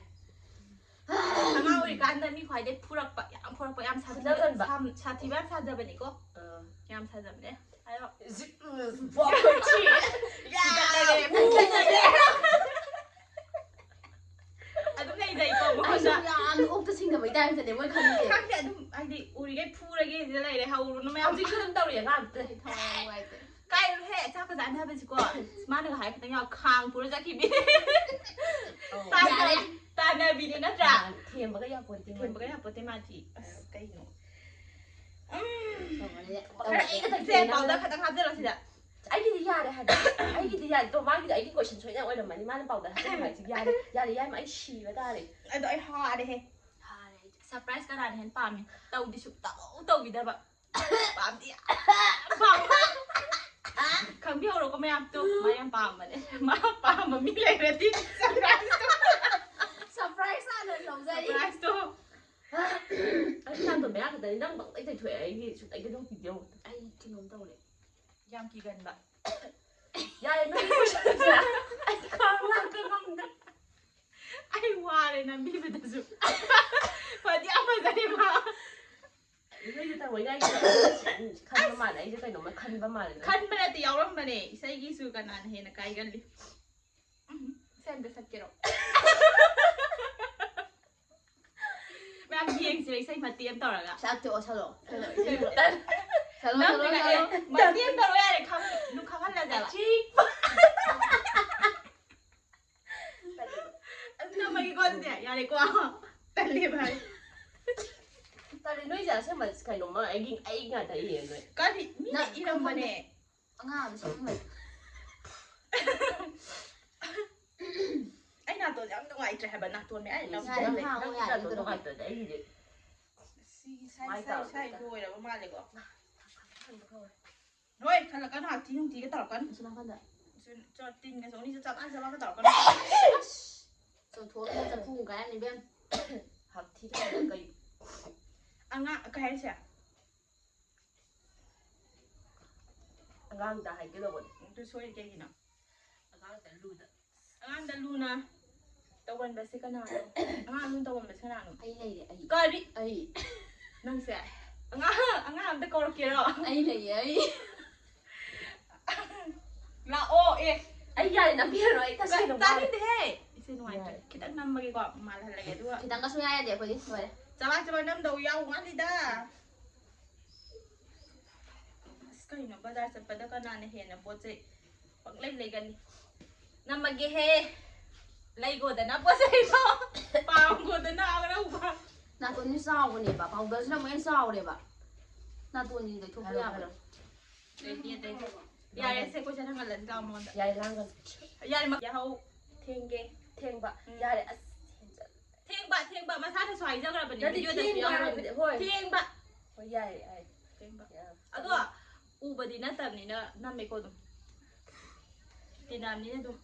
ꯑꯉꯥꯡ ꯑꯣꯏꯔꯤꯀꯥꯟꯗ ꯃꯤ ꯈ꯭ꯋꯥꯏꯗꯩ ꯐꯨꯔꯛꯄ, ꯌꯥꯝ ꯐꯨꯔꯛꯄ, ꯌꯥꯝ ꯁꯥꯊꯤꯕ, ꯐꯨꯅꯒꯟꯕ꯫ ꯁꯥꯝ-, ꯁꯥꯊꯤꯕ ꯌꯥꯝ ꯁꯥꯖꯕꯅꯤꯀꯣ꯫ ꯑꯥ꯫ ꯌꯥꯝ ꯁꯥꯖꯕꯅꯦ꯫ ꯑꯗꯣ ꯖꯤ-, ꯎꯝ, ꯐꯨꯒꯠꯂꯒꯦ, ꯐꯨꯒꯠꯂꯒꯦ꯫ ꯑꯗꯨꯝ ꯂꯩꯖꯩꯀꯣ, ꯑꯩꯁꯨ ꯃꯉꯣꯟꯗ꯫ ꯌꯥꯝꯅ ꯑꯣꯛꯇ ꯁꯤꯡꯅꯕꯩ ꯇꯥꯏꯞꯇꯅꯦ ꯃꯣꯏ ꯈꯜꯂꯤꯁꯦ꯫ ꯈꯪꯗꯦ, ꯑꯗꯨꯝ ꯍꯥꯏꯗꯤ ꯎꯔꯤꯈꯩ ꯐꯨꯔꯒꯦ ꯁꯤꯗ ꯂꯩꯔꯦ, ꯍꯧꯔꯨꯅꯨ ꯃꯌꯥꯝ꯫ ꯍꯧꯖꯤꯛꯁꯨ ꯑꯗꯨꯝ ꯇꯧꯔꯤ ꯑꯉꯥꯡꯗꯨꯗ꯫ ꯑꯩ ꯊꯋꯥꯏ ꯌꯥꯝ ꯅꯨꯡꯉꯥꯏꯇꯦ꯫ ꯀꯥꯏꯔꯨꯍꯦ, ꯆꯥꯛꯀ ꯆꯥꯅꯕꯁꯤꯀꯣ꯫ ꯃꯥꯅꯒ ꯍꯥꯏ ꯈꯤꯇꯪ ꯌꯥꯎ ꯈꯥꯡ ꯄꯨꯔ ꯆꯠꯈꯤꯕꯤ꯫ ꯑꯧ꯫ ꯇꯥꯟꯅ-, ꯌꯥꯔꯦ꯫ ꯇꯥꯟꯅꯕꯤꯅꯦ ꯅꯠꯇ꯭ꯔꯥ? ꯊꯦꯝꯕꯒ ꯌꯥꯄꯣꯟꯇꯦ꯫ ꯊꯦꯝꯕꯒ ꯌꯥꯄꯣꯟꯇꯦ ꯃꯥꯗꯤ꯫ ꯑꯁ, ꯀꯩꯅꯣ꯫ ꯎꯝ꯫ ꯇꯧꯕꯅꯦ, ꯈꯔ ꯇꯧꯕꯅꯦ꯫ ꯏꯪꯅ ꯊꯛꯁꯦ, ꯄꯥꯎꯗꯔ ꯈꯛꯇꯪ ꯍꯥꯞꯆꯜꯂꯣ ꯁꯤꯗ꯫ ꯑꯩꯒꯤꯗꯤ ꯌꯥꯔꯦ ꯍꯥꯏꯕ꯫ ꯑꯩꯒꯤꯗꯤ ꯌꯥꯔꯦ꯫ ꯇꯣ, ꯃꯥꯒꯤꯗꯤ ꯑꯩꯒꯤ ꯀꯣꯏꯁꯟ ꯁꯣꯏꯗꯅ ꯑꯣꯏꯔꯝꯃꯅꯤ꯫ ꯃꯥꯅ ꯄꯥꯎꯗꯔ ꯍꯥꯞꯆꯜꯂꯣ ꯍꯥꯏꯁꯦ꯫ ꯌꯥꯔꯦ, ꯌꯥꯔꯦ, ꯌꯥꯏꯃ, ꯑꯩ ꯁꯤꯕ ꯇꯥꯔꯦ꯫ ꯑꯗꯣ ꯑꯩ ꯍꯥꯔꯦꯍꯦ꯫ ꯍꯥꯔꯦ ꯑꯩꯗꯤ꯫ ꯁꯔꯄ꯭ꯔꯥꯏꯁ ꯀꯅꯥꯅ ꯍꯦꯟꯅ ꯄꯥꯝꯃꯤ? ꯇꯧꯗꯤ ꯁꯨꯛꯇꯧ ꯇꯧꯕꯤꯗꯕ꯫ ꯄꯥꯝꯗꯤ ꯌꯥꯝ ꯄꯥꯝꯕ꯫ ꯈꯪꯕꯤꯍꯧꯔꯣꯀꯣ ꯃꯌꯥꯝ꯫ ꯇꯣ, ꯃꯥ ꯌꯥꯝ ꯄꯥꯝꯕꯅꯦ꯫ ꯃꯥ ꯄꯥꯝꯕ ꯃꯤ ꯂꯩꯔꯗꯤ ꯁꯔꯄ꯭ꯔꯥꯏꯁꯇꯣ꯫ ꯁꯔꯄ꯭ꯔꯥꯏꯁ ꯍꯥꯟꯅ ꯂꯧꯖꯔꯤ꯫ ꯁꯔꯄ꯭ꯔꯥꯏꯁꯇꯣ꯫ ꯑꯩ ꯅꯥꯇꯣꯟ ꯃꯌꯥ ꯈꯛꯇꯅꯤ, ꯅꯪ ꯄꯪꯇꯩ ꯇꯩꯊꯣꯛꯑꯦ꯫ ꯑꯩꯒꯤ ꯁꯨꯡꯇꯩ ꯇꯩꯊꯣꯛꯄꯤꯗꯦ ꯑꯃꯨꯛꯇ꯫ ꯑꯩ ꯀꯩꯅꯣꯝ ꯇꯧꯔꯦ꯫ ꯌꯥꯝ ꯀꯤꯒꯟꯕ꯫ ꯌꯥꯔꯦ, ꯅꯪ ꯂꯣꯏꯁꯤꯜꯂꯁꯦ꯫ ꯑꯩ ꯈꯥꯡ ꯂꯥꯛꯄ ꯉꯝꯗ꯭ꯔꯦ꯫ ꯑꯩ ꯋꯥꯔꯦ ꯅꯝꯕꯤꯕꯗꯁꯨ꯫ ꯐꯗꯤ ꯌꯥꯝ ꯐꯖꯔꯦ ꯃꯥ꯫ ꯅꯣꯏꯁꯦ ꯇꯧꯔꯣꯏ ꯉꯥꯏꯒꯤ꯫ ꯈꯟꯕ ꯃꯥꯜꯂꯦ, ꯑꯩꯁꯦ ꯀꯩꯅꯣꯝꯃ ꯈꯟꯕ ꯃꯥꯜꯂꯦ꯫ ꯈꯟꯕ ꯅꯠꯇꯦ, ꯌꯥꯎꯔꯝꯕꯅꯦ꯫ ꯏꯁꯩꯒꯤꯁꯨ ꯀꯅꯥꯅ ꯍꯦꯟꯅ ꯀꯥꯏꯒꯜꯂꯤ? ꯎꯝ, ꯏꯁꯩ ꯑꯝꯇ ꯁꯛꯀꯦꯔꯣ? ꯃꯌꯥꯝ ꯌꯦꯡꯁꯤꯔ ꯏꯁꯩ ꯃꯇꯦꯛ ꯑꯃ ꯇꯧꯔꯒ? ꯁꯛꯇꯣꯛꯑꯣ, ꯁꯛꯂꯛꯑꯣ꯫ ꯁꯛꯂꯛꯑꯣ, ꯏꯁꯩ ꯁꯛꯂꯛꯑꯣ, ꯅꯪ ꯁꯛꯂꯛꯑꯣ, ꯀꯥꯏ-, ꯁꯛꯂꯛꯑꯣ꯫ ꯃꯇꯦꯛ ꯑꯃ ꯇꯧꯔꯣ ꯌꯥꯔꯦ, ꯈꯪ-, ꯑꯗꯨ ꯈꯪꯍꯜꯂꯁꯦꯕ꯫ ꯑꯗꯨ ꯅꯝꯃꯒꯦꯀꯣ ꯑꯗꯨꯗꯤ, ꯌꯥꯔꯦꯀꯣ? ꯇꯜꯂꯦ ꯚꯥꯏ꯫ ꯇꯜꯂꯦ, ꯅꯣꯏꯁꯦ ꯑꯁꯦꯡꯕ ꯀꯩꯅꯣꯝꯃ ꯑꯩꯒꯤ, ꯑꯩ ꯉꯥꯛꯇ ꯏꯌꯦ ꯅꯣꯏ꯫ ꯀꯔꯤ? ꯃꯤꯅ ꯅꯪ ꯏꯔꯝꯕꯅꯦ꯫ ꯑꯉꯥꯡ ꯑꯃ ꯁꯦꯝꯃꯝꯃꯦ꯫ ꯑꯩ ꯅꯥꯇꯣꯟ ꯌꯥꯝ ꯅꯨꯡꯉꯥꯏꯇ꯭ꯔꯦ ꯍꯥꯏꯕ, ꯅꯥꯇꯣꯟ ꯃꯌꯥ ꯌꯥꯝ ꯌꯥꯔꯦ, ꯅꯝ-, ꯈꯥꯡꯉꯣ, ꯅꯪꯒꯤ ꯌꯥꯔꯦ, ꯅꯥꯇꯣꯟꯗꯣ ꯑꯗꯨꯝ꯫ ꯍꯥꯞꯇ꯭ꯔꯗꯤ ꯑꯩꯒꯤꯗꯤ꯫ ꯁꯤꯒꯤ ꯁꯥꯏ, ꯃꯥꯏ ꯁꯥꯏ, ꯇꯥꯔꯛꯄ ꯁꯥꯏ ꯇꯥꯔꯦ꯫ ꯂꯣꯏꯔꯕ ꯃꯥꯜꯂꯦꯀꯣ꯫ ꯍꯣꯏ, ꯈꯜꯂꯛꯀꯅꯨ, ꯍꯥꯛꯊꯤ ꯅꯨꯡꯊꯤꯒ ꯇꯧꯔꯛꯀꯅꯨ꯫ ꯑꯁꯤ ꯅꯥꯀꯟꯗ꯫ ꯆꯤꯟ-, ꯆꯣ-, ꯇꯤꯟꯒ ꯆꯣꯅꯤꯁꯨ ꯆꯕꯥꯛ ꯆꯕꯥꯛꯀ ꯇꯧꯔꯛꯀꯅꯨ꯫ ꯆꯣꯟꯊꯣꯛꯑꯒ ꯆꯐꯨ ꯀꯥꯏꯔꯅꯤ ꯏꯕꯦꯝ꯫ ꯍꯥꯛꯊꯤ ꯇꯧꯕ ꯀꯩ? ꯑꯉꯥꯡ ꯀꯩ ꯍꯥꯏꯁꯦ? ꯑꯉꯥꯡꯗ ꯍꯥꯏꯒꯦ ꯇꯧꯕꯅꯦ꯫ ꯑꯗꯨ ꯁꯣꯏꯔꯤ ꯀꯩꯒꯤꯅꯣ? ꯑꯉꯥꯡꯗ ꯂꯨꯗ꯫ ꯑꯉꯥꯡꯗ ꯂꯨꯅ ꯇꯧꯒꯟꯕꯁꯦ ꯀꯅꯥꯅꯣ? ꯑꯉꯥꯡ ꯂꯨꯅ ꯇꯧꯒꯟꯕꯁꯦ ꯀꯅꯥꯅꯣ? ꯑꯩ ꯂꯩꯔꯦ, ꯑꯩ꯫ ꯀꯔꯤ? ꯑꯩ꯫ ꯅꯪꯁꯦ? ꯑꯉꯥꯡ, ꯑꯉꯥꯡ ꯑꯝꯇ ꯀꯧꯔꯛꯀꯦꯔꯣ? ꯑꯩ ꯂꯩꯌꯦ, ꯑꯩ꯫ ꯂꯥꯛꯑꯣ, ꯑꯦ꯫ ꯑꯩ ꯌꯥꯔꯦ, ꯅꯝꯕꯤꯔꯅꯨ, ꯑꯩ ꯇꯁꯦꯡꯅ ꯋꯥꯔꯦ꯫ ꯇꯥꯅꯤꯡꯗꯦꯍꯦ꯫ ꯏꯁꯩ ꯅꯨꯡꯉꯥꯏꯇ꯭ꯔꯦ꯫ ꯌꯥꯔꯦ꯫ ꯈꯤꯇꯪ ꯅꯝꯃꯒꯦꯀꯣ, ꯃꯥꯜꯍꯜꯂꯒꯦ, ꯑꯗꯨꯒ꯫ ꯈꯤꯇꯪꯒ ꯁꯨꯡꯌꯥ ꯌꯥꯗꯦ ꯑꯩꯈꯣꯏꯗꯤ, ꯂꯣꯏꯔꯦ꯫ ꯆꯕꯥꯛ ꯆꯕꯥꯛ ꯅꯝꯗꯧ ꯌꯥꯎ ꯋꯥꯠꯂꯤꯗ꯫ ꯑꯁ, ꯀꯩꯅꯣ, ꯕꯖꯥꯔ ꯆꯠꯄꯗ ꯀꯅꯥꯅ ꯍꯦꯟꯅ ꯄꯣꯠ ꯆꯩ ꯄꯪꯂꯩ ꯂꯩꯒꯜꯂꯤ? ꯅꯝꯃꯒꯦꯍꯦ꯫ ꯂꯩꯒꯣꯗꯅ ꯄꯣꯠ ꯆꯩꯗꯣ꯫ ꯄꯥꯝꯒꯣꯗꯅ ꯑꯅꯧꯕ꯫ ꯅꯥꯇꯣꯟꯁꯤ ꯆꯥꯎꯕꯅꯦꯕ, ꯄꯥꯎꯗꯔꯁꯤꯅ ꯑꯃꯨꯛ ꯍꯦꯟꯅ ꯆꯥꯎꯔꯦꯕ꯫ ꯅꯥꯇꯣꯟꯁꯤ ꯂꯩꯊꯣꯛꯄ ꯍꯥꯏꯔꯣ, ꯌꯥꯕ꯭ꯔꯥ? ꯍꯥꯏꯔꯣ꯫ ꯑꯗꯩꯗꯤ, ꯑꯗꯩꯗꯤ꯫ ꯌꯥꯔꯦ, ꯁꯦ, question ꯍꯪꯍꯜꯂꯁꯤ ꯂꯥꯛꯑꯣ ꯃꯉꯣꯟꯗ꯫ ꯌꯥꯔꯦ, ꯂꯥꯡꯒꯅꯨ꯫ ꯌꯥꯔꯦ, ꯃ-, ꯌꯥꯍꯧ ꯊꯦꯡꯒꯦ꯫ ꯊꯦꯡꯕ꯫ ꯎꯝ꯫ ꯌꯥꯔꯦ, ꯑꯁ, ꯍꯦꯟꯖꯜꯂꯦ꯫ ꯊꯦꯡꯕ ꯊꯦꯡꯕ ꯃꯁꯥꯅꯁꯨ ꯍꯥꯏꯖꯈ꯭ꯔꯕꯅꯦ ꯅꯠꯇꯦ, ꯚꯤꯗꯤꯑꯣꯗꯁꯨ ꯊꯦꯡꯕ ꯌꯥꯎꯈ꯭ꯔꯕꯅꯦ ꯍꯥꯏꯕꯗꯤ, ꯍꯣꯏ. ꯊꯦꯡꯕ ꯍꯣꯏ, ꯌꯥꯏ, ꯌꯥꯏ. ꯊꯦꯡꯕ ꯌꯥꯏ. ꯑꯗꯣ ꯎꯕꯗꯤ ꯅꯠꯇꯕꯅꯤꯅ ꯅꯝꯃꯦꯀꯣ ꯑꯗꯨꯝ ꯇꯤꯟꯅꯕꯅꯤꯅ ꯑꯗꯨꯝ